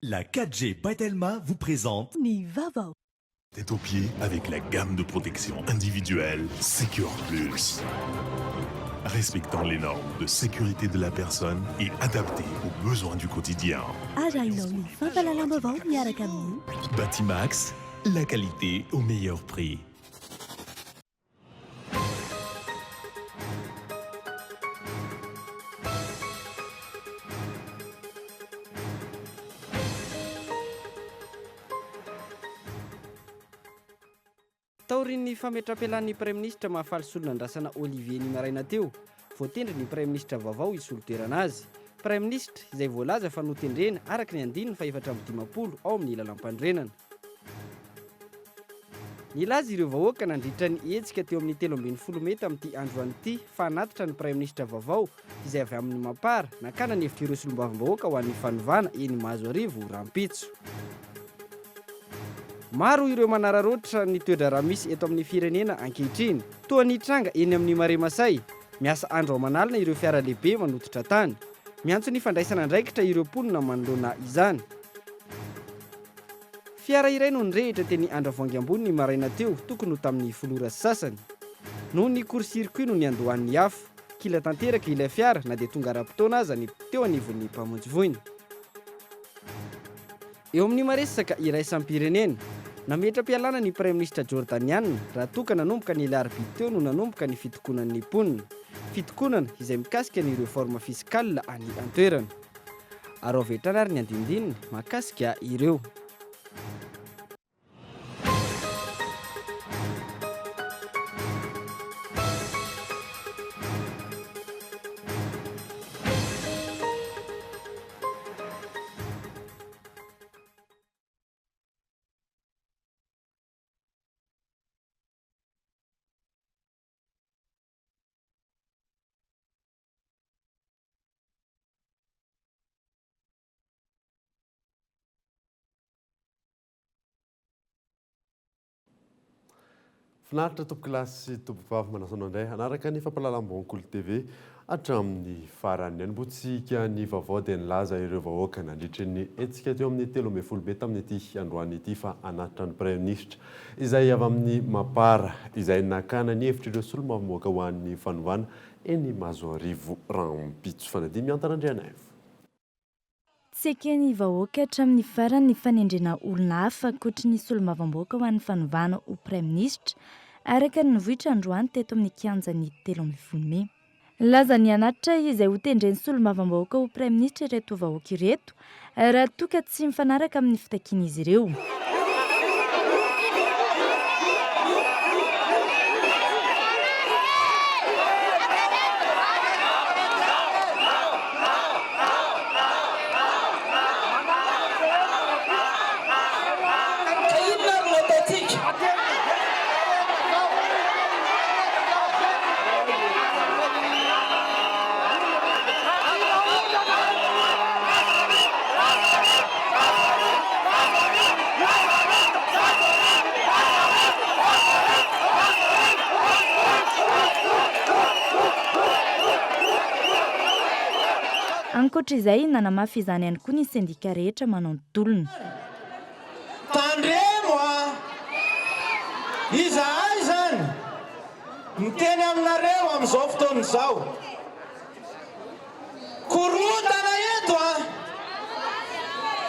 La 4G by Telma vous présente Ny vaovao. Tête aux pieds avec la gamme de protection individuelle Secure Plus. Respectant les normes de sécurité de la personne et adaptée aux besoins du quotidien. Arahinao ny fampahalalam-baovao miaraka amin'ny. Batimax, la qualité au meilleur prix. Taorian'ny fametram-pialan'ny Praiminisitra Mahafaly Solonandrasana Olivier ny maraina teo, voatendry ny Praiminisitra vaovao hisolo toerana azy. Praiminisitra izay voalaza fa notendrena araka ny andininy faha-54 ao amin'ny Lalàmpanorenana. Nilaza ireo vahoaka nandritra ny hetsika teo amin'ny 13 mey tamin'ity androany ity fa hanatitra ny Praiminisitra vaovao izay avy amin'ny Mapar, nakana ny hevitr'ireo solombavambahoaka ho an'ny fanovana eny Mahazoarivo rahampitso. Maro ireo manararaotra ny toe-draharaha misy eto amin'ny firenena ankehitriny. Toa ny tranga eny amin'ny Marais Masay, miasa andro aman'alina ireo fiara lehibe manototra tany. Miantso ny fandraisana andraikitra ireo mponina manoloana izany. Fiara iray no nirehitra teny Andravoahangy Ambony ny maraina teo, tokony ho tamin'ny folo ora sy sasany. Noho ny court circuit no niandohan'ny afo. Kila tanteraka ilay fiara na dia tonga ara-potoana aza ny teo anivon'ny mpamonjy voina. Eo amin'ny maresaka iraisam-pirenena, nametra-pialana ny praiminisitra Jordaniana raha toa ka nanomboka ny alarobia teo no nanomboka ny fitokonan'ny mponina. Fitokonana izay mikasika ny reforme fiscale any an-toerana. Araho avy hatrany ary ny andinindininy mahakasika ireo. Finaritra tompokolahy sy tompokovavy manasa anao indray hanaraka ny fampahalalam-baovao Kolo TV hatramin'ny farany. Nanombohantsika ny vaovao dia nilaza ireo vahoaka nandritry ny hetsika teo amin'ny 13 mey tamin'ity androany ity fa hanatitra ny Praiminisitra izay avy amin'ny Mapar izay nakana ny hevitr'ireo solombavambahoaka ho an'ny fanovana eny Mahazoarivo rahampitso. Fanadia Miantana Andrianaivo. Tsy eken'ny vahoaka hatramin'ny farany ny fanendrena olona hafa ankoatry ny solombavambahoaka ho an'ny fanovana ho praiminisitra, araka ny nivoitra androany teto amin'ny kianjan'ny 13 mey. Nilaza ny hanatitra izay hotendren'ny solombavambahoaka ho praiminisitra ireto vahoaka ireto raha toa ka tsy mifanaraka amin'ny fitakian'izy ireo. Ka inona ary no ataontsika? Ankoatra izay, nanamafy izany ihany koa ny sendika rehetra manao ny tolona. Tandremo a! Izahay izany miteny aminareo amin'izao fotoana izao. Korontana eto a!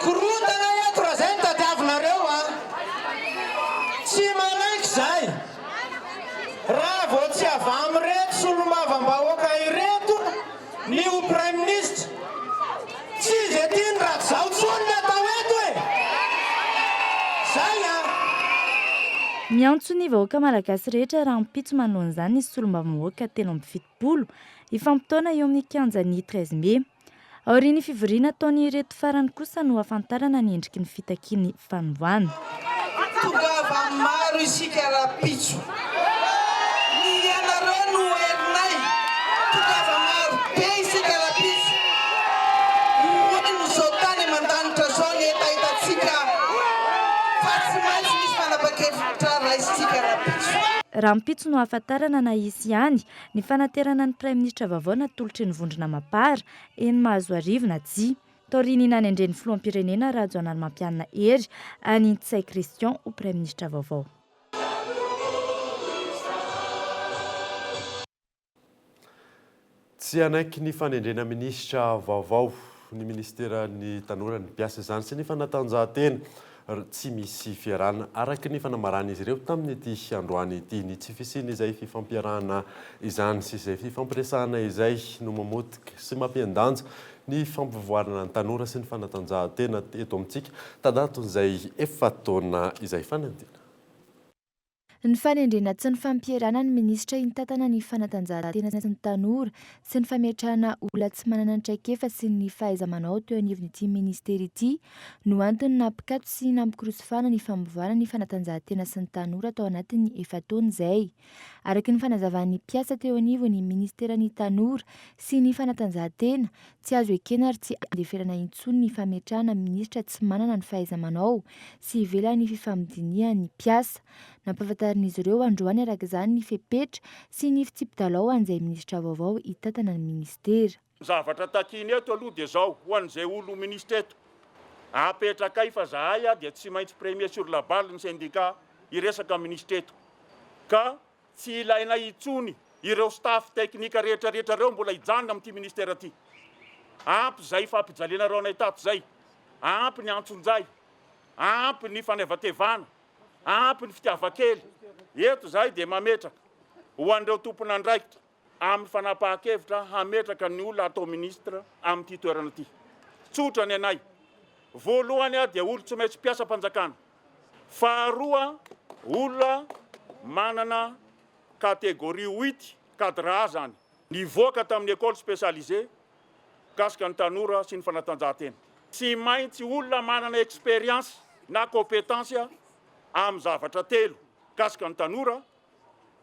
Korontana eto raha zay no tadiavinareo a! Tsy manaiky zay! Raha vao tsy avy amin'ireto solombavambahoaka ireto ny ho praiminisitra, tsy izy ety ny rajao tsony ny atao eto e! Zay a! Miantso ny vahoaka malagasy rehetra rahampitso manoloana izany ny solombavambahoaka 73 Hifampitaona eo amin'ny kianjan'ny treize mai. Aorian'ny fivoriana ataon'ireto farany kosa no hahafantarana ny endriky ny fitakian'ny fanovana. Tongava maro isika rahampitso. Ny ianareo no herinay. Tongava maro be isika rahampitso. Ho heno izao tany aman-danitra izao ny hetahetantsika fa tsy maintsy misy fanapan-kevitra raisintsika rahampitso. Rahampitso no hahafantarana na hisy ihany Ny fanaterana ny praiminisitra vaovao natolotry ny vondrona Mapar eny Mahazoarivo na tsia. Taorian'ny nanendren'ny filoham-pirenena Rajaonarimampianina Hery an'i Ntsay Christian ho praiminisitra vaovao. Tsy hanaiky ny fanendrena minisitra vaovao ny minisiteran'ny Tanora, ny mpiasa izany sy ny fanatanjahantena. Tsy misy fiarahana araka ny fanambaran'izy ireo tamin'ity androany ity. Ny tsy fisian'izay fifampiarahana izany sy izay fifampiresahana izay no mamotika sy mampihen-danja ny fampivoarana ny tanora sy ny fanatanjahantena eto amintsika tanatin'izay efa-taona izay. Fanadina. Ny fanendrena tsy ny fampierana ny minisitra hitantana ny fanatanjahantena sy ny tanora sy ny fametrahana olona tsy manana ny traikefa sy ny fahaiza-manao teo anivon'ity minisitera ity no antony nampikatso sy nampikorosofana ny famboarana ny fanatanjahantena sy ny tanora tao anatin'ny efa-taona izay. Araka ny fanazavan'ny mpiasa teo anivon'ny minisiteran'ny tanora sy ny fanatanjahantena, tsy azo ekena ary tsy andeferana intsony ny fametrahana minisitra tsy manana ny fahaiza-manao sy ivelan'ny fifampidinihan'ny mpiasa. Nampahafantarin'izy ireo androany araka izany ny fepetra sy ny fitsipi-dalao ho an'izay minisitra vaovao hitantana ny minisitera. Ny zavatra takiana eto aloha dia izao, ho an'izay olo minisitra eto, apetrakay fa zahay dia tsy maintsy premier sur la balle ny syndicat hiresaka minisitra eto, ka tsy ilainay intsony ireo staff technique rehetra rehetra ireo mbola hijanona amin'ity ministère ity. Ampy izay fampijalianareo anay tato izay, ampy ny antsonjay, ampy ny fanevatevana, Ampy ny fitiavan-kely. Eto izahay dia mametraka ho an'ireo tompon'andraikitra amin'ny fanapahan-kevitra hametraka ny olona hatao ministre amin'ity toerana ity. Tsotra ny anay. Voalohany dia olon-tsy maintsy mpiasam-panjakana. Faharoa olona manana catégorie huit, cadre A zany. Nivoaka tamin'ny école spécialisée mikasika ny tanora sy ny fanatanjahantena. Tsy maintsy olona manana expérience na compétence amin'ny zavatra telo, mikasika ny tanora,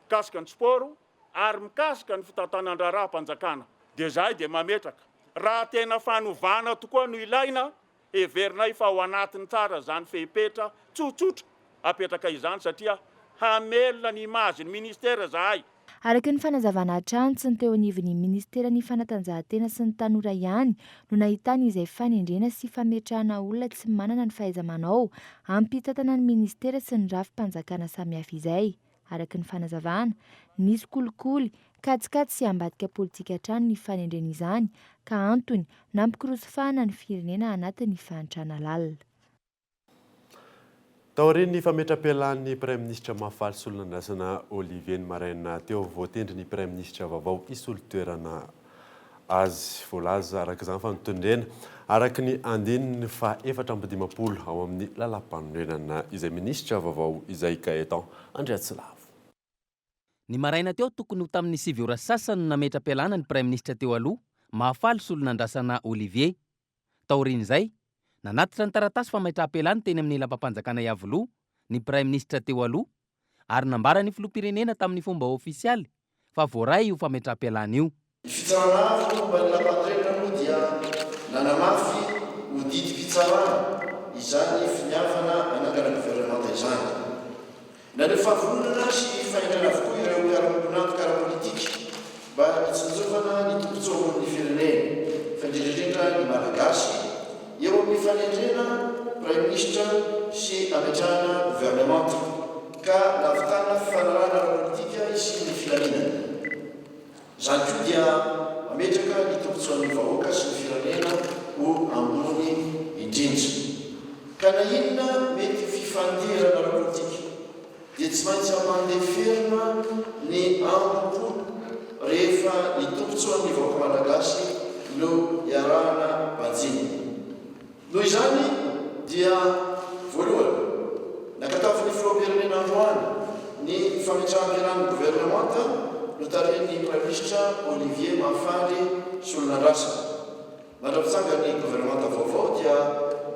mikasika ny sport ary mikasika ny fitantanan-draharaham-panjakana. Dia izahay dia mametraka, raha tena fanovana tokoa no ilaina, Heverinay fa ao anatiny tsara izany fepetra tsotsotra apetraka izany satria hamelona ny image ny ministera izahay. Araka ny fanazavana hatrany, tsy ny teo anivon'ny minisiteran'ny fanatanjahantena sy ny tanora ihany no nahitana izay fanendrena sy fametrahana olona tsy manana ny fahaiza-manao hampitantana ny minisitera sy ny rafi-panjakana samihafa izay. Araka ny fanazavana, nisy kolikoly, kajikajy sy ambadika politika hatrany ny fanendrena izany ka antony nampikorosofahana ny firenena anatin'ny fahantrana lalina. Taorian'ny fametram-pialan'ny Praiminisitra Mahafaly Solonandrasana Olivier ny maraina teo, voatendry ny Praiminisitra vaovao hisolo toerana azy. Voalaza araka izany fa notondrena araka ny andininy faha 54 ao amin'ny lalàmpanorenana izay minisitra vaovao izay Gaëtan Andriatsilavo. Ny maraina teo tokony ho tamin'ny sivy ora sasany no nametra-pialana ny praiminisitra teo aloha, Mahafaly Solonandrasana Olivier. Taorian'izay, nanatitra ny taratasy fametraham-pialany teny amin'ny lapam-panjakana Iavoloha ny praiminisitra teo aloha, ary nambaran'ny filoham-pirenena tamin'ny fomba ofisialy fa voaray io fametraham-pialana io. Ny Fitsarana Avo momba ny Lampanorenana moa dia nanamafy ho didim-pitsarana izany finiavana hanangana governemanta izany. Naneho fahavononana sy fahendrena avokoa ireo mpiara-miombon'antoka ara-politika mba hitsinjovana ny tombontsoa ambonin'ny firenena, fa indrindra indrindra ny Malagasy, eo amin'ny fanendrena Praiminisitra sy hametrahana governemanta, ka nahavitana fifanarahana ara-politika hisian'ny filaminana. Izany koa dia mametraka ny tombontsoan'ny vahoaka sy ny firenena ho ambony indrindra. Ka na inona mety ho fifandirana ara-politika, dia tsy maintsy ampandeferina ny ambom-po rehefa ny tombontsoan'ny vahoaka malagasy no iarahana banjinina. Noho izany dia voalohany, nankatoavin'ny Filoham-pirenena androany ny fametraham-pialan'ny governemanta notarihin'ny Praiminisitra Olivier Mahafaly Solonandrasana. Mandra-pitsangan'ny governemanta vaovao dia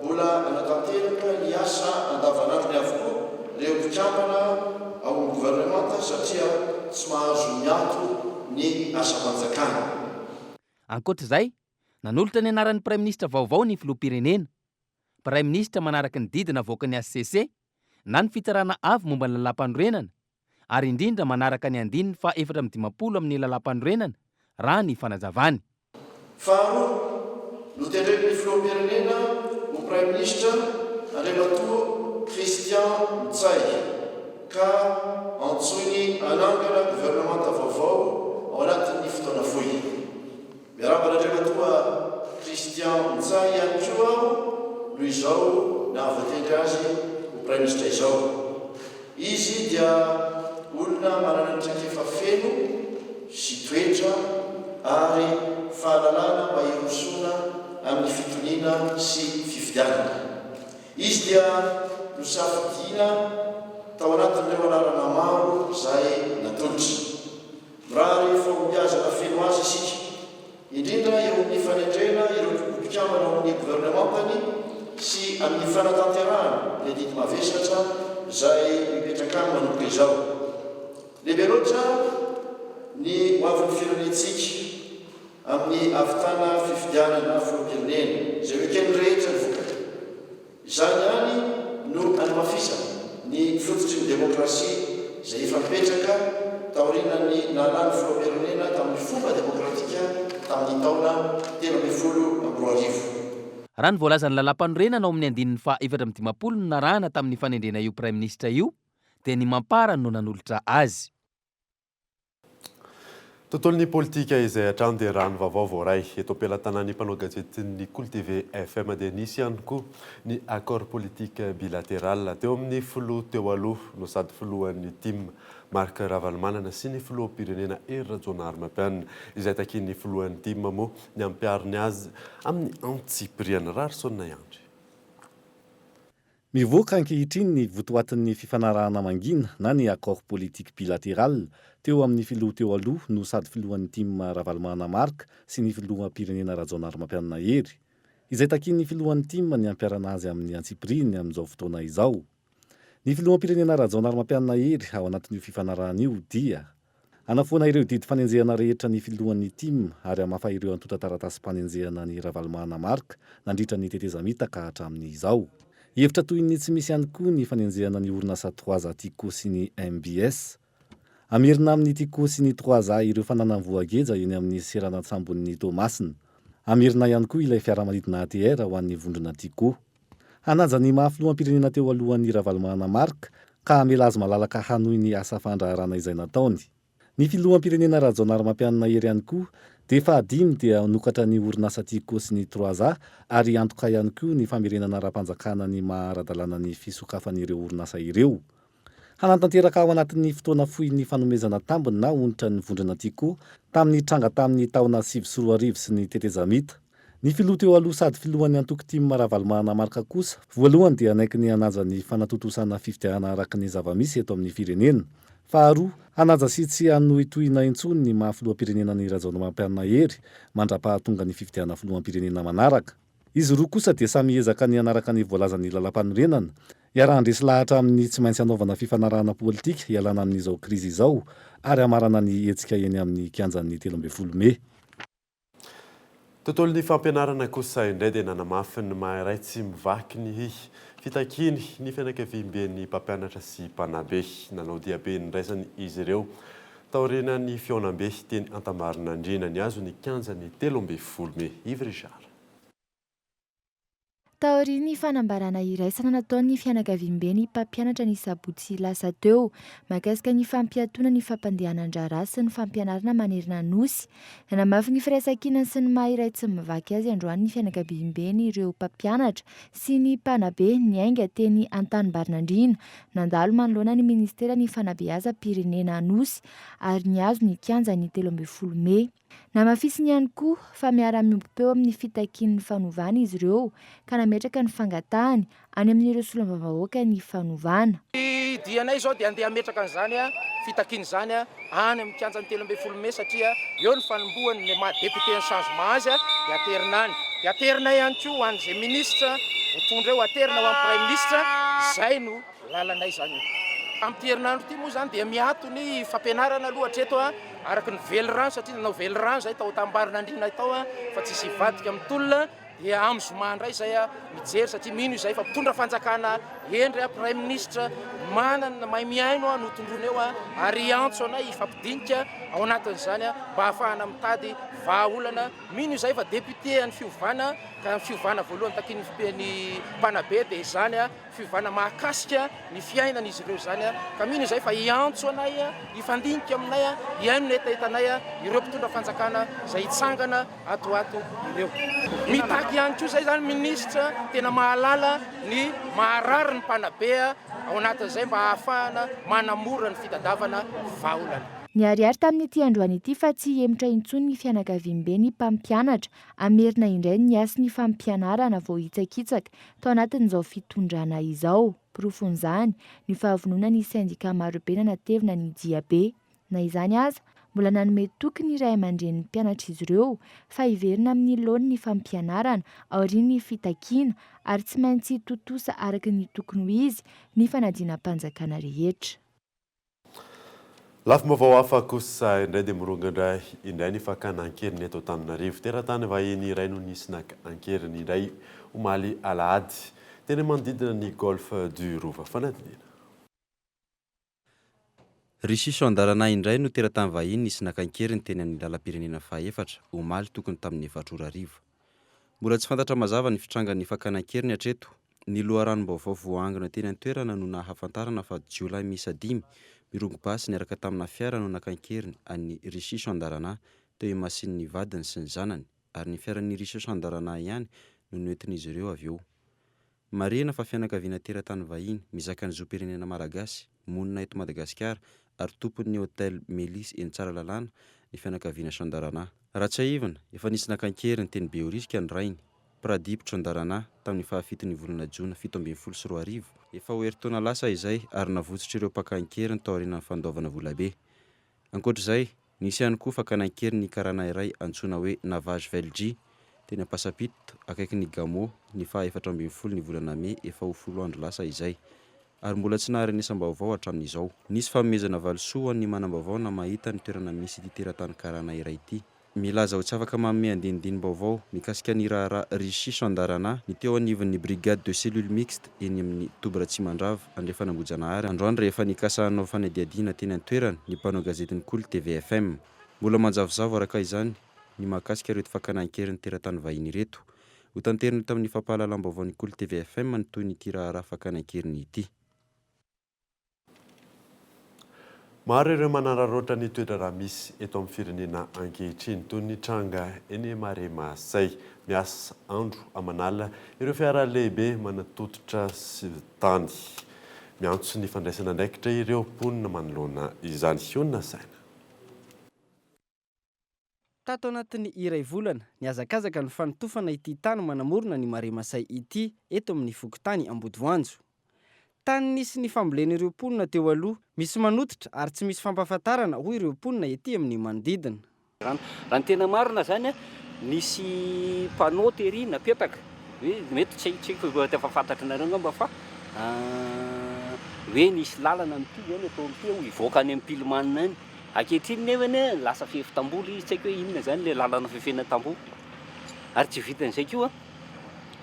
mbola hanatanteraka ny asa andavanandrony avokoa ireo mpikambana ao amin'ny governemanta satria tsy mahazo miato ny asam-panjakana. Ankoatra izay, nanolotra ny anaran'ny Praiminisitra vaovao ny Filoham-pirenena. Praiminisitra manaraka ny didy navoakan'ny hcc na ny Fitsarana Avo momba ny Lalàmpanorenana ary indrindra manaraka ny andininy faha 54 amin'ny Lalàmpanorenana, raha ny fanazavany. Faharoa, Notendren'ny Filoham-pirenena ho Praiminisitra Andriamatoa Christian Ntsay ka antsoiny hanangana governemanta vaovao ao anatin'ny fotoana fohy. Miarahaba an'Andriamatoa Christian Ntsay ihany koa aho noho izao nahavoatendry azy ho Praiminisitra izao. Izy dia olona manana ny traikefa feno sy toetra ary fahalalana mba hirosoana amin'ny fitoniana sy fifidianana. Izy dia nosafidiana tao anatin'ireo anarana maro izay natolotra. Mirary fahombiazana feno azy isika, indrindra eo amin'ny fanendrena ireo mpikambana ao amin'ny governemantany sy amin'ny fanatanterahana ny adidy mavesatra izay mipetraka aminy manomboka izao. Lehibe loatra ny hoavin'ny firenentsika amin'ny hahavitana fifidianana filoham-pirenena izay ho eken'ny rehetra ny vokany. Izany ihany no hanamafisana ny fototry ny demokrasia izay efa mipetraka taorianan'ny nahalany filoham-pirenena tamin'ny fomba demokratika tamin'ny taona 2013. Raha ny voalazan'ny lalàmpanorenana ao amin'ny andininy faha 54 no narahana tamin'ny fanendrena io praiminisitra io dia ny Mampara no nanolotra azy. Tontolon'ny politika izay hatrany dia raha ny vaovao voaray eto am-pelatanan'ny mpanao gazetin'ny Kolo TV FM dia nisy ihany koa ny accord politique bilatéral teo amin'ny filoha teo aloha no sady filohan'ny tim Marc Ravalomanana sy ny filoham-pirenena Hery Rajaonarimampianina izay takian'ny filohan'ny tim moa ny hampihariny azy amin'ny antsipiriany. Raharisaonina Andry. Mivoaka ankehitriny ny votoatin'ny fifanarahana mangina na ny accord politique bilatéral teo amin'ny filoha teo aloha no sady filohan'ny tim Ravalomanana Marc sy ny filoham-pirenena Rajaonarimampianina Hery, izay takian'ny filohan'ny tim ny hampiharana azy amin'ny antsipiriany amin'izao fotoana izao. Ny filoham-pirenena Rajaonarimampianina Hery ao anatin'io fifanarahana io dia. Hanafoana ireo didy fanenjehana rehetra ny filohan'ny tim ary hamafa ireo antontan-taratasim-panenjehana an'i Ravalomanana Marc nandritra ny tetezamita ka hatramin'izao. Hevitra toy ny tsy misy ihany koa ny fanenjehana ny orinasa Trois A Tiko sy ny mbs. Hamerina amin'ny Tiko sy ny Trois A ireo fananany voageja eny amin'ny seranan-tsambon'ny Toamasina. Hamerina ihany koa ilay fiaramanidina ATR ho an'ny vondrona Tiko. Hanaja ny maha filoham-pirenena teo aloha an'i Ravalomanana Marc ka hamela azy malalaka hanohy ny asa fandraharahana izay nataony. Ny filoham-pirenena Rajaonarimampianina Hery ihany koa dia fahadimy dia hanokatra ny orinasa Tiko sy ny Trois A ary hiantoka ihany koa ny famerenana ara-panjakana ny maha ara-dalàna ny fisokafan'ireo orinasa ireo. Hanatanteraka ao anatin'ny fotoana fohy ny fanomezana tambiny na onitra ny vondrona Tiko tamin'ny tranga tamin'ny taona 2009 sy ny tetezamita. Ny filoha teo aloha sady filohan'ny antoko tim Ravalomanana Marc kosa, voalohany dia hanaiky ny hanaja ny fanatontosana fifidianana araka ny zava-misy eto amin'ny firenena. Faharoa, hanaja sy tsy hanohitohina intsony ny maha filoham-pirenena an'i Rajaonarimampianina Hery mandra-pahatonga ny fifidianana filoham-pirenena manaraka. Izy roa kosa dia samy hiezaka ny hanaraka ny voalazan'ny lalàmpanorenana, hiara-handresy lahatra amin'ny tsy maintsy hanaovana fifanarahana politika hialana amin'izao krizy izao ary hamarana ny hetsika eny amin'ny kianjan'ny 13 mey. Tontolon'ny fampianarana kosa indray dia nanamafy ny maha iray tsy mivaky ny fitakiany ny fianakaviamben'ny mpampianatra sy mpanabe. Nanao diabe niraisana izy ireo taorian'ny fihaonambe teny Antambarinandriana nihazo ny kianjan'ny 13 mey. Yves Richard. Taorian'ny fanambarana iraisana nataon'ny fianakaviamben'ny mpampianatra ny sabotsy lasa teo mahakasika ny fampiatoana ny fampandehanan-draharaha sy ny fampianarana manerana ny Nosy, nanamafy ny firaisankinany sy ny maha iray tsy mivaky azy androany ny fianakaviamben'ireo mpampianatra sy ny mpanabe niainga teny Antanimbarinandriana nandalo manoloana ny ministeran'ny fanabeazam-pirenena Anosy ary nihazo ny kianjan'ny 13 mey. Namafisiny ihany koa fa miara-miombom-peo amin'ny fitakian'ny fanovana izy ireo ka nametraka ny fangatahany any amin'ireo solombavambahoaka ny fanovana. Ny dianay izao dia handeha hametraka an'izany fitakiana izany any amin'ny kianjan'ny 13 mey satria eo ny fanombohany ny maha député ny changement azy dia aterina any. Dia aterinay ihany koa ho an'izay minisitra voatondro eo, aterina ho an'ny praiminisitra, izay no Lalana izany io. Amin'ity herinandro ity moa izany dia miato ny fampianarana aloha hatreto araka ny velirano satria nanao velirano izahay tao Antambarinandriana tao fa tsisy hivadika amin'ny tolona. Dia amin'ny zoma indray izay mijery satria mino izahay fa mpitondra fanjakana hendry, praiminisitra manana mahay mihaino no tondroina eo ary hiantso anay hifampidinika ao anatin'izany mba hahafahana mitady vahaolana. Mino izahay fa député an'ny fiovana ka ny fiovana voalohany takian'ny ny mpanabe dia izany fiovana mahakasika ny fiainan'izy ireo izany ka mino izahay fa hiantso anay, hifandinika aminay, hihaino ny hetahetanay ireo mpitondra fanjakana izay hitsangana ato ho ato ireo. Mitaky ihany koa izay izany minisitra tena mahalala ny maharary ny mpanabe ao anatin'izay mba hahafahana manamora ny fitadiavana vahaolana. Niharihary tamin'ity androany ity fa tsy hihemotra intsony ny fianakaviambe ny mpampianatra hamerina indray ny hasin'ny fampianarana voahitsakitsaka tao anatin'izao fitondrana izao. Porofon'izany ny fahavononan'ny sendika marobe nanatevina ny diabe. Na izany aza, mbola nanome toky ny ray aman-drenin'ny mpianatra izy ireo fa hiverina amin'ny laoniny ny fampianarana aorian'ny fitakiana ary tsy maintsy tontosa araka ny tokony ho izy ny fanadinam-panjakana rehetra. Lafim-baovao hafa kosa indray dia mirongatra indray ny fakana an-keriny eto Antananarivo. Teratany vahiny iray no nisy naka an-keriny indray omaly alahady teny manodidina ny Golf du Rova. Fanadihadiana. Richie Chandarana indray no teratany vahiny nisy naka an-keriny teny amin'ny lalam-pirenena fahaefatra, omaly tokony tamin'ny efatra ora hariva. Mbola tsy fantatra mazava ny fitrangan'ny fakana an-keriny hatreto. Ny loharanom-baovao voaangona teny an-toerana no nahafantarana fa jiolahy miisa dimy, mirongo basy niaraka tamina fiara no naka an-keriny an'i Richie Chandarana teo imasin'ny vadiny sy ny zanany, ary ny fiaran'i Richie Chandarana ihany no noentin'izy ireo avy eo. Marihina fa fianakaviana teratany vahiny, mizaka ny zom-pirenena malagasy, monina eto Madagasikara ary tompon'ny Hotel Melis eny Tsaralalàna ny fianakaviana Chandarana. Raha tsiahivina, efa nisy naka an-keriny teny Behoririka ny rainy, Pradeep Chandarana, tamin'ny fahafiton'ny volana jona 2017, efa ho herintaona lasa izay ary navotsotr'ireo mpaka an-keriny taorian'ny fandoavana volabe. Ankoatra izay, nisy ihany koa fakana an-keriny ny karana iray antsoina hoe Navaj Velji, teny Ampasampito, akaikin'ny Gamo, ny faha 14 ny volana mey efa ho folo andro lasa izay, ary mbola tsy naharenesam-baovao hatramin'izao. Nisy fanomezana valisoa ho an'ny manam-baovao na mahita ny toerana misy ity teratany karana iray ity. Milaza ho tsy afaka manome andinindini-baovao mikasika ny raharaha Richie Chandarana ny teo anivon'ny Brigade de cellule mixte eny amin'ny Toby Ratsimandrava, Andrefan'Ambohijanahary, androany rehefa nikasa hanao fanadihadiana teny an-toerana ny mpanao gazetin'ny Kolo TV FM. Mbola manjavozavo araka izany ny mahakasika ireto fakana an-keriny teratany vahiny ireto. Hotanterina tamin'ny fampahalalam-baovaon'ny Kolo TV FM ny tohin'ity raharaha fakana an-keriny ity. Maro ireo manararaotra ny toe-draharaha misy eto amin'ny firenena ankehitriny, toy ny tranga eny Marais Masay. Miasa andro aman'alina ireo fiara lehibe manatototra tany. Miantso ny fandraisana andraikitra ireo mponina manoloana izany. Honina saina. Tato anatin'ny iray volana, nihazakazaka ny fanotofana ity tany manamorona ny Marais Masay ity eto amin'ny fokontany Ambodivoanjo. Tany nisy ny fambolen'ireo mponina teo aloha, misy manototra ary tsy misy fampahafantarana hoy ireo mponina ety amin'ny manodidina. Raha ny tena marina izany, nisy panneau tery napetaka hoe mety tsy tsy haiko efa fantatrinareo angamba fa hoe nisy lalana mitovy any atao amin'ity hivoaka any amin'ny Pilman any. Ankehitriny nefa anie lasa fefy tamboho ilay izy, tsy haiko hoe inona izany ilay lalana fefena tamboho. Ary tsy vitan'izay koa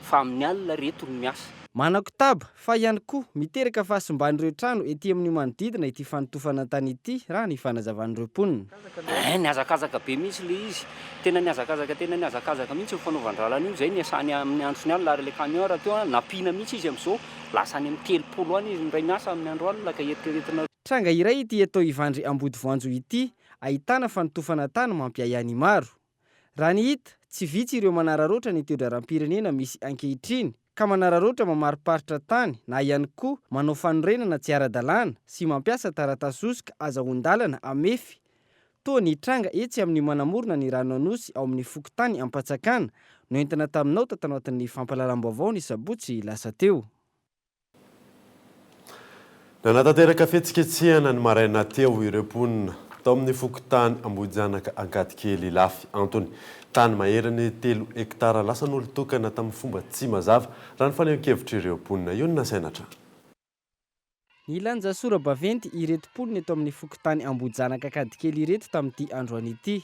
fa amin'ny alina ireto no miasa. Manakotaba, fa ihany koa miteraka fahasimban'ireo trano ety amin'ny manodidina ity fanotofana tany ity raha ny fanazavan'ireo mponina. Ein, nihazakazaka be mihitsy ilay izy. Tena nihazakazaka tena nihazakazaka mihitsy ny fanaovan-dralana io, izay niasany amin'ny andro sy ny alina ary ilay camion rahateo nampiana mihitsy izy amin'izao, lasa any amin'ny 30 any izy indray miasa amin'ny andro alina ka eritreretinareo. Tranga iray ity eto Ivandry Ambodivoanjo ity, ahitana fanotofana tany mampiahiahy ny maro. Raha ny hita, tsy vitsy ireo manararaotra ny toe-draharaham-pirenena misy ankehitriny, ka manararaotra mamariparitra tany na ihany koa manao fanorenana tsy ara-dalàna sy mampiasa taratasy hosoka azahoan-dalana hamefy, toa ny tranga etsy amin'ny manamorona ny rano Anosy ao amin'ny fokontany Ampatsakana, noentina taminao tato anatin'ny fampahalalam-baovao ny sabotsy lasa teo. Nanatanteraka fihetsiketsehana ny maraina teo ireo mponina tao amin'ny fokontany Ambohijanaka Ankadikely Ilafy. Antony, tany maherin'ny telo hektara lasan'olon-tokana tamin'ny fomba tsy mazava, raha ny fanehoan-kevitr'ireo mponina. Io no nasaina hatrany. Nilanja sora-baventy ireto mponina eto amin'ny fokontany Ambohijanaka Ankadikely ireto tamin'ity androany ity.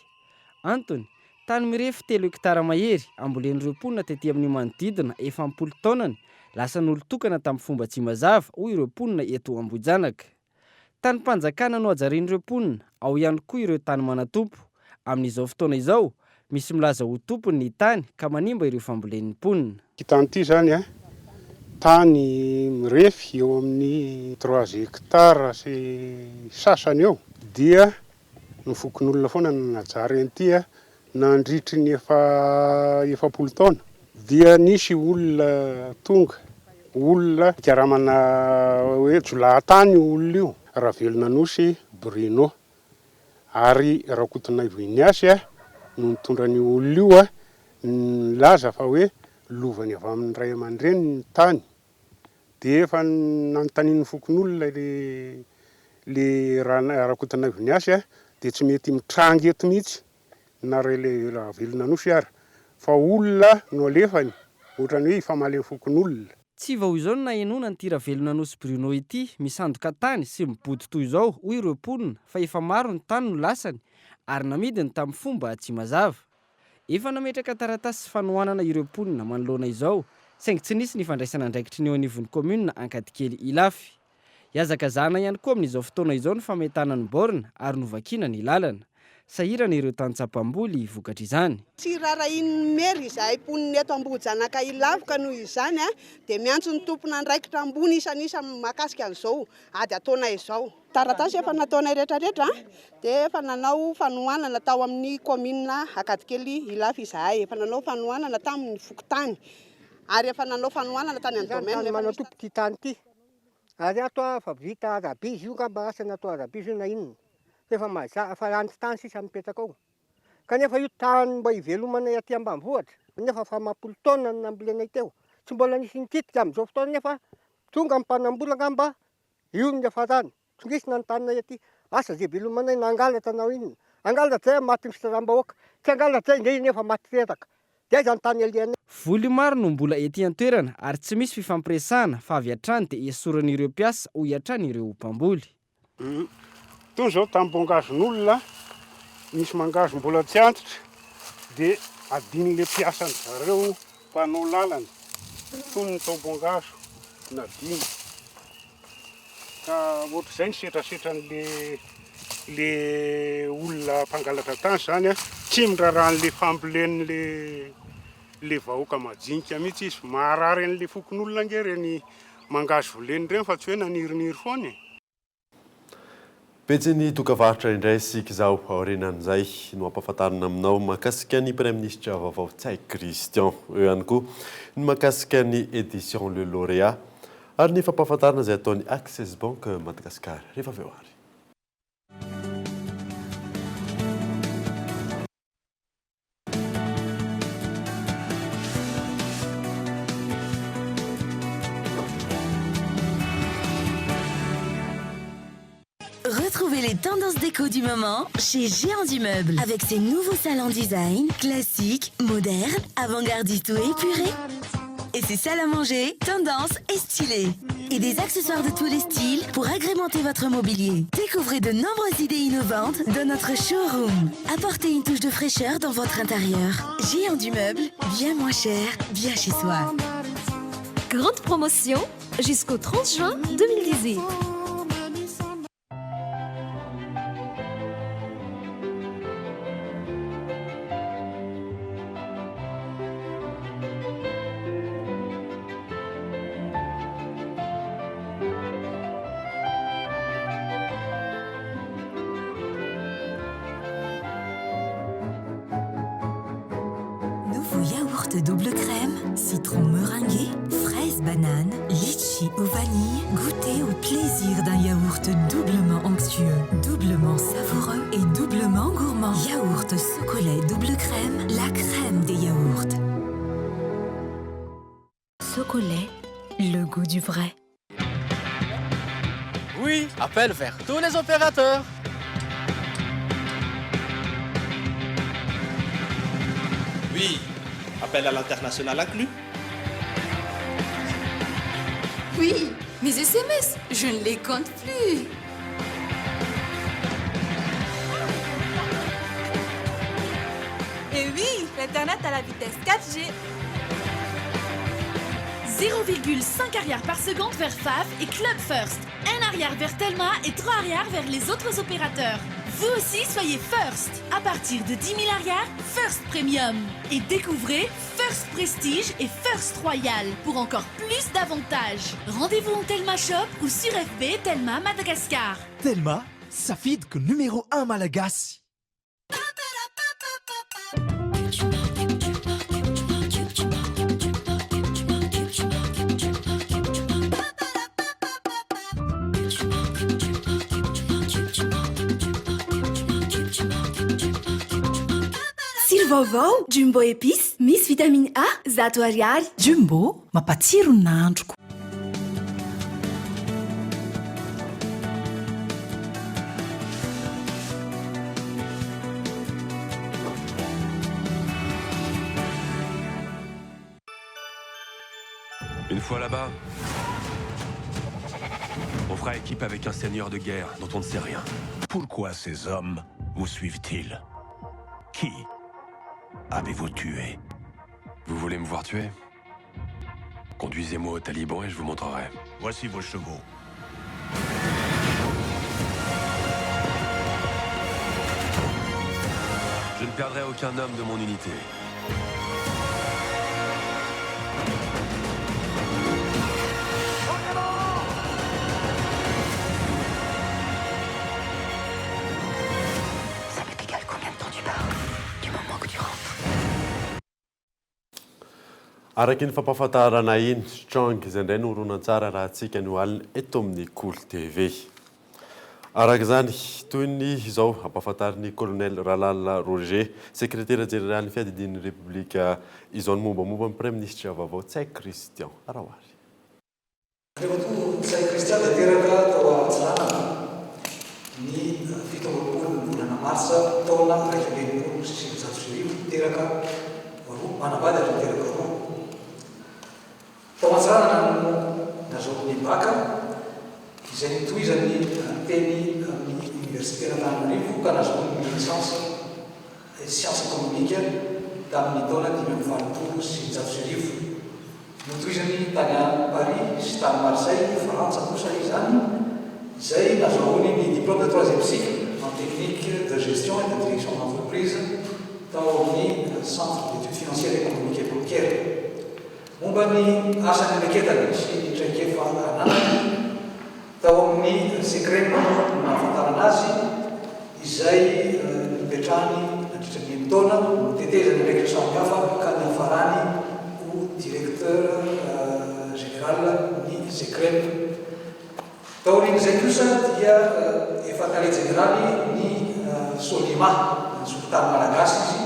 Antony, Tany mirefy telo hektara mahery, ambolen'ireo mponina tety amin'ny manodidina efa am-polo taonany, lasan'olon-tokana tamin'ny fomba tsy mazava, hoy ireo mponina eto Ambohijanaka. Tanim-panjakana nohajarian'ireo mponina, ao ihany koa ireo tany manan-tompo. Amin'izao fotoana izao, misy milaza ho tompony ny tany ka manimba ireo fambolen'ny mponina. Ity tany ity izany tany mirefy eo amin'ny trois hectares sy sasany eo dia ny fokonolona foana no nanajary an'ity nandritry ny efa 40 taona dia nisy olona tonga, olona nikaramana hoe jiolahy-tany io olona io, Ravelonanosy Bruno, ary Rakotonaivo Ignace no nitondra an'io olona io nilaza fa hoe lovany avy amin'ny ray aman-dreniny ny tany, dia efa nanontanian'ny fokonolona le le Rakotonaivo Ignace dia tsy mety mitranga eto mihitsy na le Ravelonanosy ara fa olona no alefany ohatran'ny hoe hifamaly amin'ny fokonolona. Tsy vao izao no nahenoana an'ity Ravelonanosy Bruno ity misandoka tany sy mibodo toy izao hoy ireo mponina fa efa maro ny tany no lasany ary namidiny tamin'ny fomba tsy mazava. Efa nametraka taratasy sy fanohanana ireo mponina manoloana izao saingy tsy nisy ny fandraisana andraikitry ny eo anivon'ny kaominina Ankadikely Ilafy. Ihazakazahana ihany koa amin'izao fotoana izao ny fametahana ny borne ary novakiana ny lalana. Sahirana ireo tantsaha mpamboly vokatr'izany. Tsy rarahian'ny Mairie izahay mponina eto Ambohijanaka Ilafy ka noho izany dia miantso ny tompon'andraikitra ambony isan'isany mahakasika an'izao ady ataonay izao. Taratasy efa nataonay rehetrarehetra dia efa nanao fanohanana tao amin'ny kaominina Ankadikely Ilafy izahay, efa nanao fanohanana tamin'ny fokontany ary efa nanao fanohanana tany amin'ny domaine. Izany tany manan-tompo ity tany ity. Ary ato aho fa vita arabe izy io angamba asa natao arabe izy io na inona fa efa maza fa lany tany sisa mipetraka ao kanefa io tany mba hivelomanay aty ambanivohitra nefa efa amam-polo taona no nambolenay teo tsy mbola nisy nikitika amin'izao fotoana nefa tonga ny mpanambola angamba io no niafarany Tsongesina ny taninay aty. Asa ze velomanay na hangalatra na inona. Hangalatra zay maty ny fitsaram-bahoaka. Tsy hangalatra zay ndray nefa maty reraka. De aiza ny tany alehanay. Voly maro no mbola ety an-toerana ary tsy misy fifampiresahana fa avy hatrany dia esorin'ireo mpiasa hoy hatrany ireo mpamboly. Toy izao tambongazon'olona misy mangahazo mbola tsy antitra dia adinon'ilay mpiasan-dry zareo mpanao lalana toy ny taobongazo nadino. Ka ohatr'izay ny setrasetran'le le olona mpangalatra tany zany a, tsy miraharaha an'le fambolen'le le vahoaka majinika mihitsy izy, maharary an'le fokonolona ange ireny mangahazo voleny ireny fa tsy hoe naniriniry foana e. Pejin'ny dokavarotra indray isika izao, aorianan'izay no hampahafantarina aminao mahakasika ny Praiminisitra vaovao Ntsay Christian. Eo ihany koa ny mahakasika ny Edition Le Lauréat ary ny fampahafantarana izay ataon'ny Access Bank Madagascar rehefa avy eo ary. Retrouvez les tendances déco du moment chez Géant du Meuble. Avec ses nouveaux salons design, classiques, modernes, avant-gardistes ou épurés. Et ses salles à manger, tendance et stylées. Et des accessoires de tous les styles pour agrémenter votre mobilier. Découvrez de nombreuses idées innovantes dans notre showroom. Apportez une touche de fraîcheur dans votre intérieur. Géant du Meuble, bien moins cher, bien chez soi. Grande promotion jusqu'au 30 juin 2018. Nouveau yaourt double crème, citron meringué, fraise banane, litchi ou vanille. Goûtez au plaisir d'un yaourt doublement onctueux, doublement savoureux et doublement gourmand. Yaourt Socolet double crème, la crème des yaourts. Socolet, le goût du vrai. Oui, appel vers tous les opérateurs. Oui, appel à l'international inclus. Oui, mes SMS, je ne les compte plus. Et oui, Internet à la vitesse 4G. 0,5 ariary par seconde vers FAF et Club First. 1 ariary vers Telma et 3 ariary vers les autres opérateurs. Vous aussi, soyez First. À partir de 10 000 ariary, First Premium. Et découvrez First Prestige et First Royal pour encore plus d'avantages. Rendez-vous en Telma Shop ou sur FB Telma Madagascar. Telma, safidiko numéro 1 malagasy. Tsiro vaovao, Jumbo épice, misy vitamine A, 100 ariary. Jumbo, mampatsiro ny nahandroko. Une fois là-bas, on fera équipe avec un seigneur de guerre dont on ne sait rien. Pourquoi ces hommes vous suivent-ils Qui avez-vous tué Vous voulez me voir tuer Conduisez-moi aux talibans et je vous montrerai. Voici vos chevaux. Je ne perdrai aucun homme de mon unité. Ça m'est égal combien de temps tu pars, du moment que tu rentres. Araka iny fampahafantarana iny, Strong izay indray no horonantsary arahantsika anio alina eto amin'ny Kolo TV. Araka izany, toy ny izao ampahafantarin'ny Colonel Ralalina Roger, Sekretera Jeneralin'ny Fiadidian'ny Repoblika izao ny mombamomba ny Praiminisitra vaovao Ntsay Christian. Araho ary. Andriamatoa Ntsay Christian dia teraka tao Antsiranana ny 27 ny volana martsa taona 1961, teraka roa, manambady ary niteraka roa. Tao Antsiranana no nazahoany ny Bacc, izay nitohizany teny amin'ny Oniversiten'Antananarivo ka nazahoany ny Licence Sciences Économiques tamin'ny taona 1985. Notohizany tany Paris sy tany Marseille, Frantsa kosa izany, izay nazahoany ny Diplôme de troisième cycle en technique de gestion et de direction d'entreprise tao amin'ny Centre d'études financières, économiques et bancaires. Momba ny asa niandraiketany sy ny traikefa ananany, tao amin'ny Secrem no nahafantarana azy, izay nipetrahany nandritra ny enin-taona, notetezany andraikitra samihafa ka niafarany ho Directeur Général ny Secrem. Taorian'izay kosa dia efa Tale Jeneraly ny Solima, na ny Solitany Malagasy izy,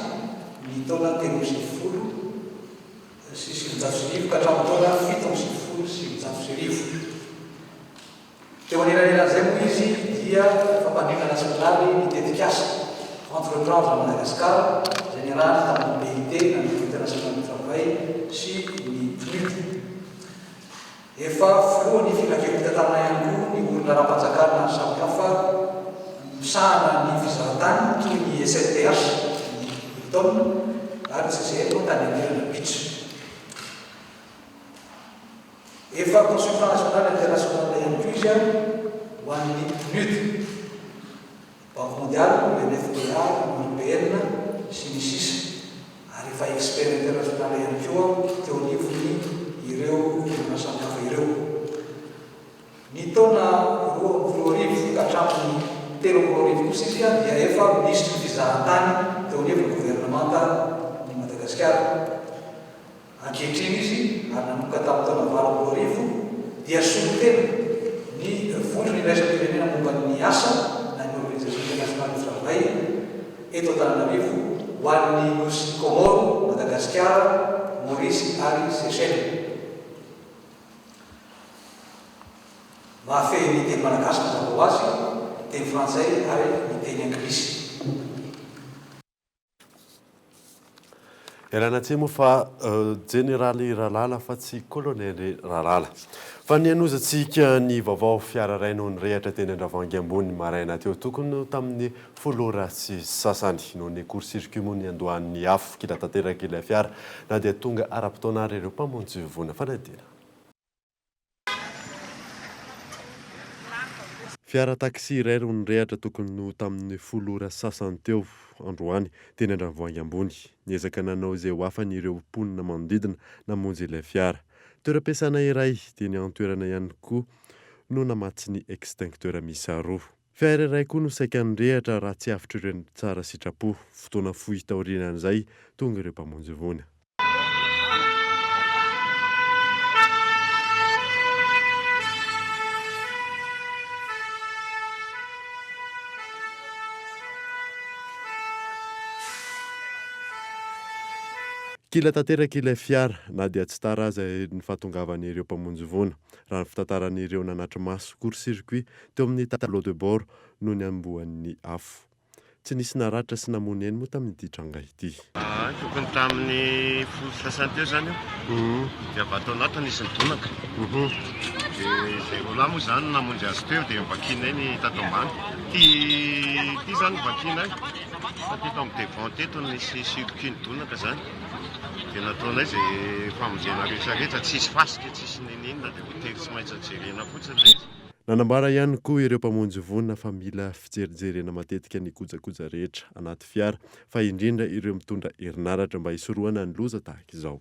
ny taona 1993 ka hatramin'ny taona 1997. Teo anelanelan'izay moa izy dia fampandriana nasionaly ny tetikasa Entreprendre Madagascar izay niarahany tamin'ny BIT na ny Bureau International du Travail sy ny PNUD. Efa filohan'ny Filankevi-pitantanana ihany koa ny orin'aram-panjakana samihafa misahana ny fizahantany toy ny SNTH, ny Hilton ary ny CCM tany Andirana Beach. Efa consultant national international ihany koa izy ho an'ny PNUD. Banque mondiale, UNFPA, Union Européenne, sy ny sisa Ary efa expert international ihany koa teo anivon'ny ireo vondrona samihafa ireo. Ny taona 2002 ka hatramin'ny 2003 kosa izy dia efa minisitry ny fizahantany teo anivon'ny governemanta ny Madagasikara. Ankehitriny izy, ary nanomboka tamin'ny taona 2008, dia solontena ny Vondrona Iraisam-pirenena momba ny Asa na ny Organisation Internationale du Travail eto Antananarivo ho an'ny Nosy Comores, Madagasikara, Maorisy ary Seychelles. Mahafehy ny teny malagasy mazava ho azy, ny teny frantsay ary ny teny anglisy. Ialana tsiny moa fa Jeneraly Ralala fa tsy Kolonely Ralala. Fa nihanozantsika ny vaovao, fiara iray no nirehatra teny Andravoahangy ambony maraina teo tokony ho tamin'ny folo ora sy sasany. Noho ny court circuit moa niandohan'ny afo, kila tanteraka ilay fiara na dia tonga ara-potoana ary ireo mpamonjy voina fanadihana. Fiara taxi iray no nirehatra tokony ho tamin'ny folo ora sasany teo androany teny Andravoahangy ambony. Niezaka nanao izay ho afany ireo mponina manodidina namonjy ilay fiara. Toeram-piasana iray teny an-toerana ihany koa no namatsy ny extincteur miisa roa. Fiara iray koa no saika nirehatra raha tsy avotr'ireo tsara sitrapo. Fotoana fohy taorianan'izay, tonga ireo mpamonjy voina. Kila tanteraka ilay fiara na dia tsy tara aza ny fahatongavan'ireo mpamonjy voina, raha ny fitantaran'ireo nanatri-maso court-circuit teo amin'ny tableau de bord no niambohan'ny afo. Tsy nisy naratra sy namono ainy moa tamin'ity tranga ity. Tokony tamin'ny folo sy sasany teo izany io dia avy ato anaty nisy nidonaka. Dia izay roa lahy moa izany namonjy azy teo dia novakianay ny tato ambany. Ity ity izany novakianay fa teto amin'ny devant teto no nisy circuit nidonaka izany. Dia nataonay izay famonjena rehetra rehetra, tsisy fasika, tsisy n'inon'inona dia voatery tsy maintsy nojerena fotsiny ilay izy. Nanambara ihany koa ireo mpamonjy voina fa mila fijerijerena matetika ny kojakoja rehetra anaty fiara fa indrindra ireo mitondra herinaratra mba hisorohana ny loza tahaka izao.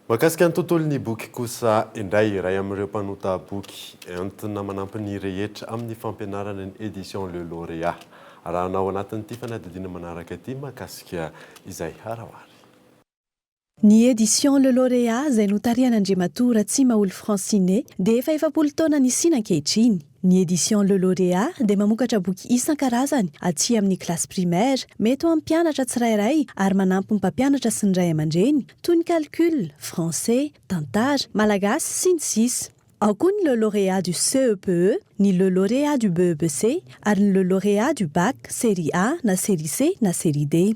Mahakasika ny tontolon'ny boky kosa indray, iray amin'ireo mpanonta boky entina manampy ny rehetra amin'ny fampianarana ny Edition Le Lauréat. Arahana ao anatin'ity fanadihadiana manaraka ity mahakasika izay harawary. Ny Edition Le Lauréat izay notarihan'Andriamatoa Ratsimaholy Francinet dia efa 40 taona nisiana ankehitriny. Ny Edition Le Lauréat dia mamokatra boky isan-karazany aty amin'ny classe primaire, mety ho amin'ny mpianatra tsirairay ary manampy ny mpampianatra sy ny ray aman-dreny, toy ny calcul, français, tantara, malagasy, sy ny sisa Ao koa ny Le Lauréat du CEPE, ny Le Lauréat du BEPC ary ny Le Lauréat du Bac, série A na série C na série D.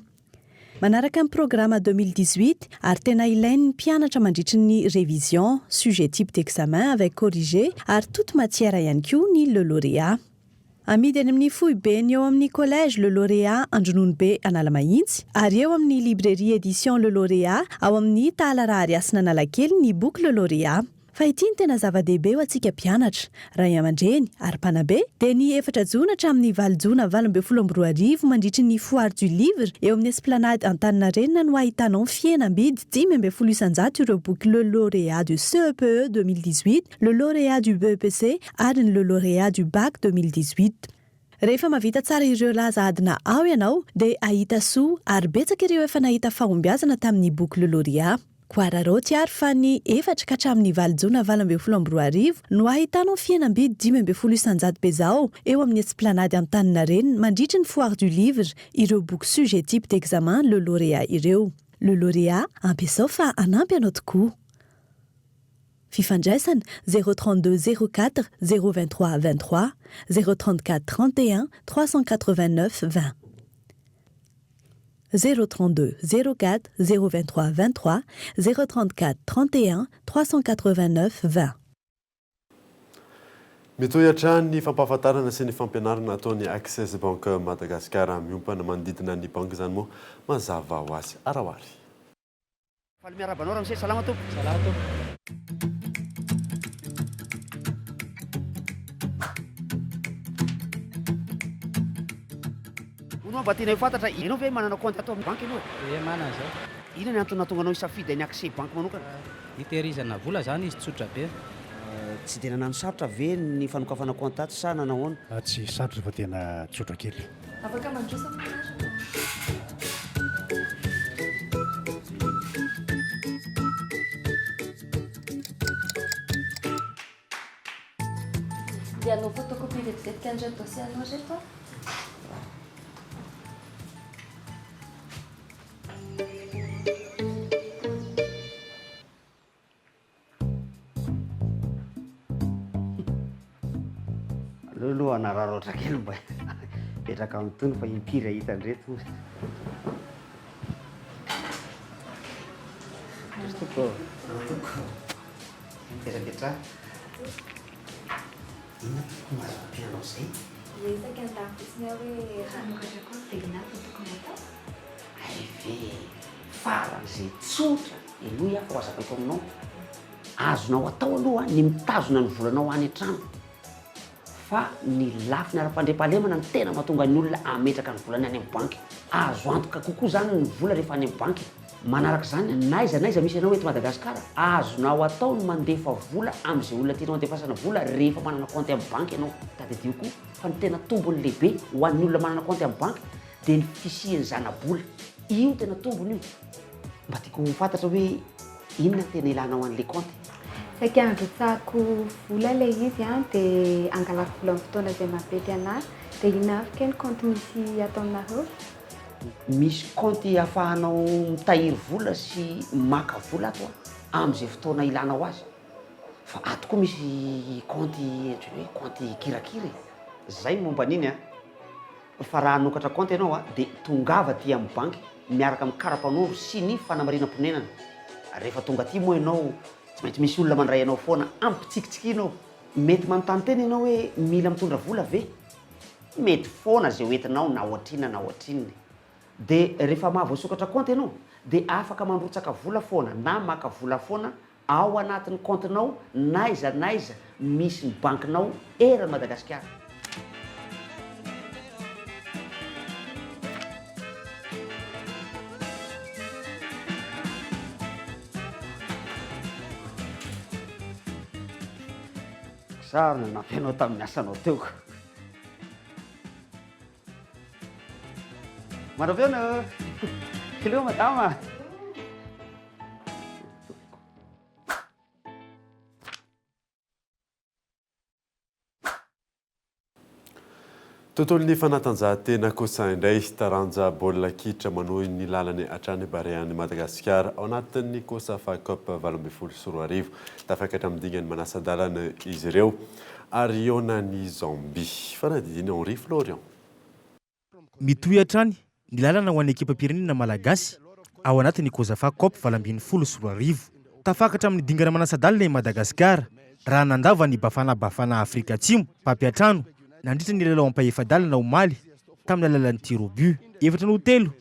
Manaraka ny programa 2018 ary tena ilain'ny mpianatra mandritry ny révision, sujet type d'examen avec corrigé ary toute matière ihany koa ny Le Lauréat. Amidy any amin'ny foibeny eo amin'ny Collège Le Lauréat Andrononobe Analamahitsy ary eo amin'ny Librairie Édition Le Lauréat ao amin'ny Tahala Rahariasina Analakely ny boky Le Lauréat. Fa ity no tena zava-dehibe ho antsika mpianatra, ray aman-dreny ary mpanabe, dia ny efatra jona hatramin'ny valo jona 2018 mandritry ny Foire du Livre eo amin'ny Esplanade Antaninarenina no ahitanao ny fihenam-bidy 15% ireo boky Le Lauréat du CEPE 2018, Le Lauréat du BEPC ary ny Le Lauréat du Bac 2018. Rehefa mahavita tsara ireo laza adina ao ianao dia hahita soa ary betsaka ireo efa nahita fahombiazana tamin'ny boky Le Lauréat. Koa araraoty ary fa ny efatra ka hatramin'ny valo jona 2018 no ahitanao fihenam-bidy 15% be zao eo amin'ny Esplanade Antaninarenina mandritry ny Foire du Livre ireo boky sujet type d'examen Le Lauréat ireo. Le Lauréat, ampiasao fa hanampy anao tokoa. Fifandraisana, 032 04 023 23, 034 31 389 20. 032 04 023 23, 034 31 389 20. Mitohy hatrany ny fampahafantarana sy ny fampianarana ataon'ny Access Bank Madagascar. Miompana manodidina ny banky izany moa mazava ho azy. Araho ary. Faly miarahaba anao ramose, salama tompoko. Salama tompoko. Hono hoa mba tianay ho fantatra, ianao ve manana compte ato amin'ny banky ianao e? Ie manana zay. Inona ny antony nahatonga anao hisafidy an'i Accès Bank manokana? Hitehirizana vola zany izy tsotra be. Tsy dia nanano sarotra ve ny fanokafana compte ato sa nanahoana? Tsy sarotra fa tena tsotra kely. Afaka mandroso amin'ny anarana. Dia hanao photocopie vetivety an'ireto dossier anao ireto aho. Aleo hanararaotra kely mba hipetraka amin'itony fa impiry hahita an'ireto. Androso tompoko ô. Tompoko. Mipetrapetraha. Inona tompoko no azo ampianao izay? Miresaka an-dafy fotsiny aho hoe raha hanokatra kaonty dia inona avy no tokony hatao? Hay ve e! Faran'izay tsotra, henoy aho fa ho azavaiko aminao. Azonao atao aloha ny mitazona ny volanao any an-trano fa ny lafiny ara-pandriampahalemana no tena mahatonga ny olona hametraka ny volany any amin'ny banky. Azo antoka kokoa izany ny vola rehefa any amin'ny banky. Manaraka izany, n'aiza n'aiza misy anao eto Madagasikara, azonao atao ny mandefa vola amin'izay olona tianao handefasana vola rehefa manana kaonty amin'ny banky ianao. Tadidio koa fa ny tena tombony lehibe ho an'ny olona manana kaonty amin'ny banky dia ny fisian'ny zana-bola. Io tena tombony io. Mba tiako ho fantatra hoe inona no tena ilanao an'ilay kaonty? Saika handrotsahako vola ilay izy an, dia hangalako vola amin'ny fotoana izay mampety an'ahy. Dia inona avy kay ny kaonty misy ato aminareo? Misy kaonty ahafahanao mitahiry vola sy maka vola ato amin'izay fotoana ilanao azy. Fa ato koa misy kaonty antsoina hoe kaonty kirakira e. Zay ny momba an'iny an. Fa raha hanokatra kaonty ianao an, dia tongava aty amin'ny banky miaraka amin'ny kara-panondro sy ny fanamarinam-ponenana. Rehefa tonga aty moa ianao, tsy maintsy misy olona mandray anao foana, ampitsikitsikiana ao. Mety manontany tena ianao hoe mila mitondra vola ve? Mety foana izay hoentinao na ohatrinona na ohatrinona e. Dia rehefa mahavoasokatra kaonty ianao dia afaka mandrotsaka vola foana na maka vola foana ao anatin'ny kaontinao n'aiza n'aiza misy ny bankinao eran'i Madagasikara. Za ary nanampy anao tamin'ny asanao teo ka. Mandra-pihaona ô! Hello madama! Tontolon'ny fanatanjahantena kosa indray, taranja baolina kitra manohy ny lalany hatrany Barean'i Madagasikara ao anatin'ny Cosafa Cup 2018. Tafakatra amin'ny dingan'ny manasa-dalana izy ireo ary hihaona an'i Zambie. Fanadihadiana Henri Florian. Mitohy hatrany ny lalana ho an'ny ekipam-pirenena malagasy ao anatin'ny Cosafa Cup 2018. Tafakatra amin'ny dingana manasa-dalana i Madagasikara raha nandava ny Bafana Bafana Afrika Atsimo, mpampiantrano, nandritra ny lalao ampahefa-dalana omaly tamin'ny alalan'ny tir au but. Efatra no ho telo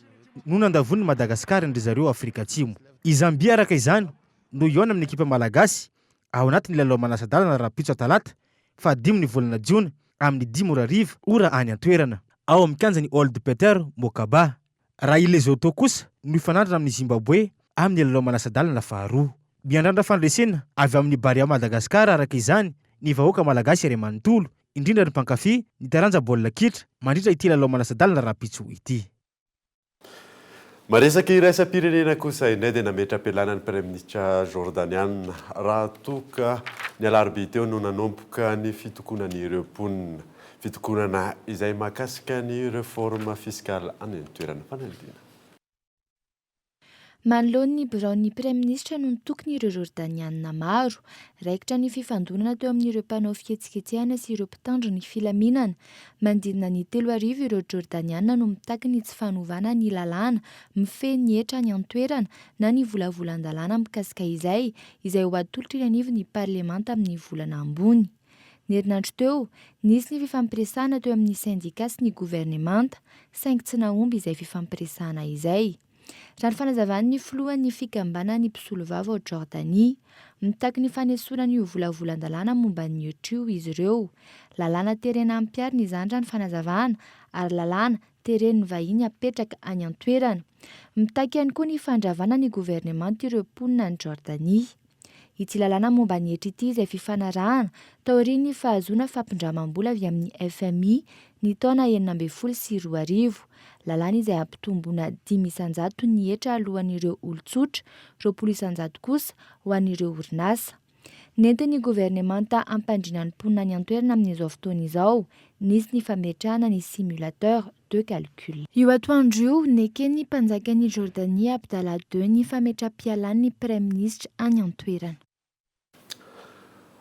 no nandavoan'i Madagasikara an-dry zareo Afrika Atsimo. I Zambia araka izany no hihaona amin'ny ekipa malagasy ao anatin'ny lalao manasa-dalana rahampitso talata fahadimy ny volana jiona amin'ny dimy ora hariva, ora any an-toerana, ao amin'ny kianjan'i Old Peter Mokaba. Raha i Lesotho kosa no hifanandrina amin'i Zimbabwe amin'ny lalao manasa-dalana faharoa. Miandrandra fandresena avy amin'ny Barea Madagascar araka izany ny vahoaka malagasy iray manontolo, indrindra ny mpankafy ny taranja baolina kitra mandritra ity lalao manasa-dalana rahampitso ity. Maresaka iraisam-pirenena kosa indray dia nametra-pialana ny Praiminisitra Jordaniana raha toa ka ny alarobia teo no nanomboka ny fitokonan'ireo mponina. Fitokonana izay mahakasika ny reforme fiscale any an-toerana. Fanadihadiana. Manoloana ny biraon'ny Praiminisitra no nitokona ireo Jordaniana maro. Raikitra ny fifandonana teo amin'ireo mpanao fihetsiketsehana sy ireo mpitandro ny filaminana. Manodidina ny 3000 ireo Jordaniana no mitaky ny tsy fanovana ny lalàna mifehy ny hetra any an-toerana na ny volavolan-dalàna mikasika izay, izay ho atolotra eny anivon'ny parlemanta amin'ny volana ambony. Ny herinandro teo, nisy ny fifampiresahana teo amin'ny sendika sy ny governemanta, saingy tsy nahomby izay fifampiresahana izay. Raha ny fanazavan'ny filohan'ny fikambanan'ny mpisolovava ao Jordania, mitaky ny fanesorana io volavolan-dalàna momba ny hetra io izy ireo. Lalàna terena hampiharina izany raha ny fanazavana, ary lalàna teren'ny vahiny hapetraka any an-toerana. Mitaky ihany koa ny fandravana ny governemanta ireo mponina any Jordania. Ity lalàna momba ny hetra ity izay fifanarahana taorian'ny fahazoana fampindramam-bola avy amin'ny FMI ny taona 2016. Lalàna izay hampitomboana 5% ny hetra aloan'ireo olon-tsotra, 20% kosa ho an'ireo orinasa. Nentin'ny governemanta hampandriana ny mponina any an-toerana amin'izao fotoana izao, nisy ny fametrahana ny simulateur de calcul. Io atoandro io, neken'ny mpanjakan'i Jordanie Abdallah ii ny fametram-pialan'ny praiminisitra any an-toerana.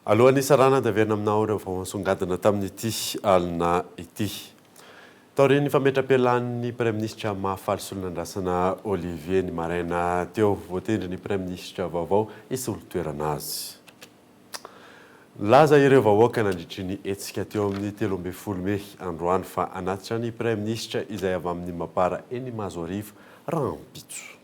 Alohan'ny hisarahana dia averina aminao ireo vaovao nisongadina tamin'ity alina ity. Taorian'ny fametram-pialan'ny Praiminisitra Mahafaly Solonandrasana Olivier ny maraina teo, voatendry ny Praiminisitra vaovao hisolo toerana azy. Nilaza ireo vahoaka nandritry ny hetsika teo amin'ny 13 mey androany fa hanatitra ny Praiminisitra izay avy amin'ny Mapar eny Mahazoarivo rahampitso.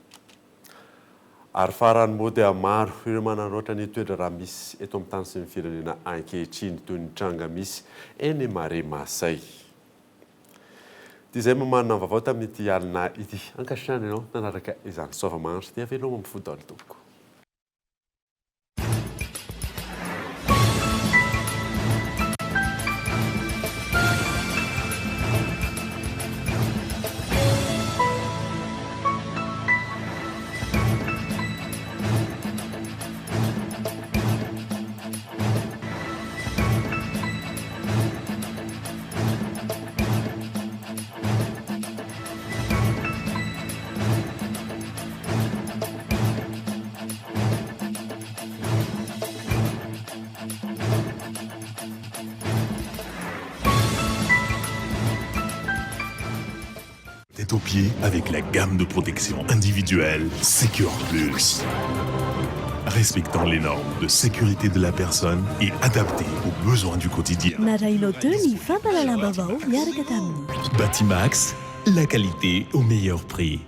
Ary farany moa dia maro ireo manararaotra ny toe-draharaha misy eto amin'ny tany sy ny firenena ankehitriny toy ny tranga misy eny Marais Masay. Dia izay mamarana ny vaovao tamin'ity alina ity. Ankasitrahana ianao nanaraka izany. Soava mahandro dia veloma amin'ny fo daholo tompoko. Tête aux pieds avec la gamme de protection individuelle Secure Plus. Respectant les normes de sécurité de la personne et adaptée aux besoins du quotidien. Narahinao teo ny fampahalalam-baovao niaraka tamin'ny. Batimax, la qualité au meilleur prix.